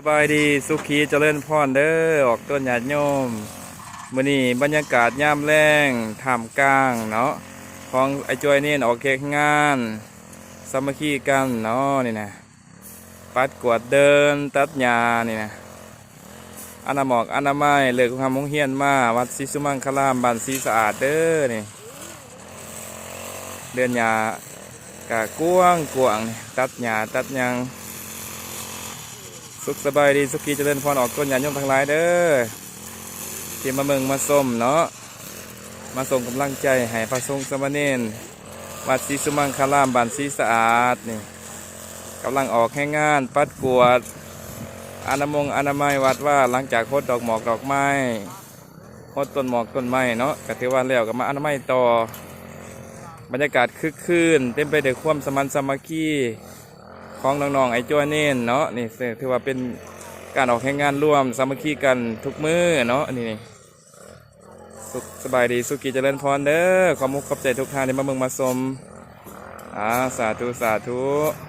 ສະບາຍດີ ສຸຂີຈະເລີນພອນເດີ ອອກຕົນຍາດໂຍມ. ມື້ນີ້ບັນຍາກາດຍາມແລງ ທ່າມກາງເນາະ ຂອງອ້າຍຈ້ອຍເນນອອກແຂກງານ ສາມັກຄີກັນເນາະ ນີ້ນະ ປັດກວາດເດີ່ນ ຕັດຫຍ້ານີ້ນະ ອະນາໝອກອະນາໄມ ເລີກໂຮງຮຽນມາ ວັດສີສຸມັງຄາລາມ ບ້ານສີສະອາດເດີນີ້. ເດີ່ນຫຍ້າກະກວ້າງໆ ຕັດຫຍ້າຕັດຫຍັງ. ສຸກສະບາຍດີ ສຸຂີຈະເລີນພອນ ອອກຕົນຍາດໂຍມທັງຫຼາຍເດີ ທີ່ມາເບິ່ງມາຊົມເນາະ ມາສົ່ງກຳລັງໃຈໃຫ້ພະສົງສາມະເນນ ວັດສີສຸມັງຄາລາມ ບ້ານສີສະອາດນີ້ ກຳລັງອອກແຮງງານປັດກວາດ ອະນາມົງອະນາໄມວັດວາ ຫຼັງຈາກຫົດດອກໝອກດອກໄມ້ ຫົດຕົ້ນໝອກຕົ້ນໄມ້ເນາະ ກະຖືວ່າແລ້ວ ກະມາອະນາໄມຕໍ່. ບັນຍາກາດຄຶກຄື້ນ ເຕັມໄປດ້ວຍຄວາມສະໝັນສາມັກຄີ ຂອງນ້ອງໆອ້າຍຈ້ອຍເນນເນາະ ນີ້ຖືວ່າເປັນການອອກແຮງງານລວມ ສາມັກຄີກັນທຸກມື້ເນາະ ນີ້. ສຸກສະບາຍດີ ສຸຂີຈະເລີນພອນເດີ ຂອບອົກຂອບໃຈທຸກທ່ານທີ່ມາເບິ່ງມາຊົມ. ອາ ສາທຸ ສາທຸ.